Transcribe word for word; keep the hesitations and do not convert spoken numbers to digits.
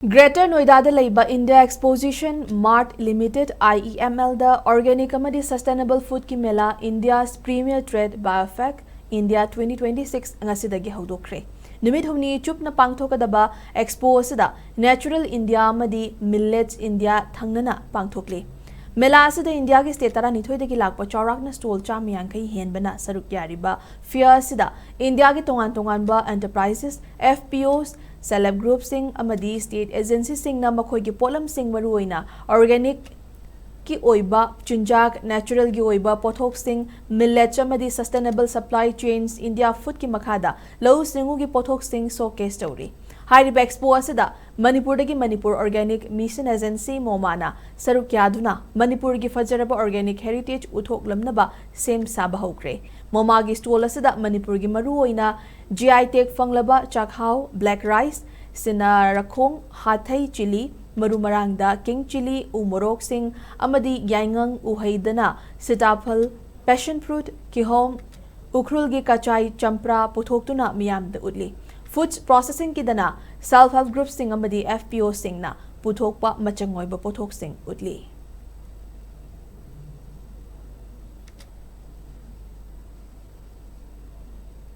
Greater Noida ꯗ ꯂꯩꯕ India Exposition Mart Limited, I E M L, the organic ꯑꯃꯗꯤ sustainable food ꯀꯤ ꯃꯦꯂꯥ, India's Premier Trade BioFact India twenty twenty-six ꯉꯁꯤꯗꯒꯤ ꯍꯧꯗꯣꯛꯈ꯭ꯔꯦ꯫ ꯅꯨꯃꯤꯠ ꯍꯨꯝꯅꯤ ꯆꯨꯞꯅ ꯄꯥꯡꯊꯣꯛꯀꯗꯕ expo ꯑꯁꯤꯗ Natural India ꯑꯃꯗꯤ Millets India ꯊꯪꯅꯅ ꯄꯥꯡꯊꯣꯛꯂꯤ꯫ ꯃꯦꯂꯥ ꯑꯁꯤꯗ ꯏꯟꯗꯤꯌꯥꯒꯤ state ꯇꯔꯥꯅꯤꯊꯣꯏꯗꯒꯤ ꯂꯥꯛꯄ ꯆꯥꯎꯔꯥꯛꯅ stall ꯆꯥꯝꯃ ꯌꯥꯡꯈꯩ ꯍꯦꯟꯕꯅ ꯁꯔꯨꯛ ꯌꯥꯔꯤꯕ fair ꯑꯁꯤꯗ ꯏꯟꯗꯤꯌꯥꯒꯤ ꯇꯣꯉꯥꯟ ꯇꯣꯉꯥꯟꯕ enterprises, F P Os, self help group ꯁꯤꯡ ꯑꯃꯗꯤ state agency ꯁꯤꯡꯅ ꯃꯈꯣꯏꯒꯤ ꯄꯣꯠꯂꯝꯁꯤꯡ, ꯃꯔꯨꯑꯣꯏꯅ organic ꯀꯤ ꯑꯣꯏꯕ ꯆꯤꯟꯖꯥꯛ, natural ꯒꯤ ꯑꯣꯏꯕ ꯄꯣꯠꯊꯣꯛꯁꯤꯡ, millets ꯑꯃꯗꯤ sustainable supply chains, India Food ꯀꯤ ꯃꯈꯥꯗ ꯂꯧꯎ ꯁꯤꯡꯎꯒꯤ ꯄꯣꯠꯊꯣꯛꯁꯤꯡ showcase ꯇꯧꯔꯤ꯫ ꯍꯥꯏꯔꯤꯕ expo ꯑꯁꯤꯗ ꯃꯅꯤꯄꯨꯔꯗꯒꯤ Manipur Organic Mission Agency, MOMA ꯅ ꯁꯔꯨꯛ ꯌꯥꯗꯨꯅ ꯃꯅꯤꯄꯨꯔꯒꯤ ꯐꯖꯔꯕ organic heritage ꯎꯠꯊꯣꯛꯂꯝꯅꯕ ꯁꯦꯝ ꯁꯥꯕ ꯍꯧꯈ꯭ꯔꯦ꯫ MOMA ꯒꯤ stall ꯑꯁꯤꯗ ꯃꯅꯤꯄꯨꯔꯒꯤ ꯃꯔꯨꯑꯣꯏꯅ G I tag ꯐꯪꯂꯕ ꯆꯥꯛꯍꯥꯎ, black rice, ꯁꯤꯅꯥꯔꯈꯣꯡ, ꯍꯥꯊꯩ chilli, ꯃꯔꯨ ꯃꯔꯥꯡꯗ king chilli, ꯎ ꯃꯣꯔꯣꯛꯁꯤꯡ ꯑꯃꯗꯤ ꯌꯥꯏꯉꯪ, ꯎꯍꯩꯗꯅꯥ, ꯁꯤꯇꯥꯐꯜ, passion fruit, ꯀꯤꯍꯣꯝ, ꯎꯈ꯭ꯔꯨꯜꯒꯤ ꯀꯆꯥꯏ ꯆꯝꯄ꯭ꯔꯥ ꯄꯨꯊꯣꯛꯇꯨꯅ ꯃꯤꯌꯥꯝꯗ ꯎꯠꯂꯤ꯫ Foods processing ꯀꯤꯗꯅ self help group ꯁꯤꯡ ꯑꯃꯗꯤ F P O ꯁꯤꯡꯅ ꯄꯨꯊꯣꯛꯄ ꯃꯆꯪ ꯑꯣꯏꯕ ꯄꯣꯠꯊꯣꯛꯁꯤꯡ ꯎꯠꯂꯤ꯫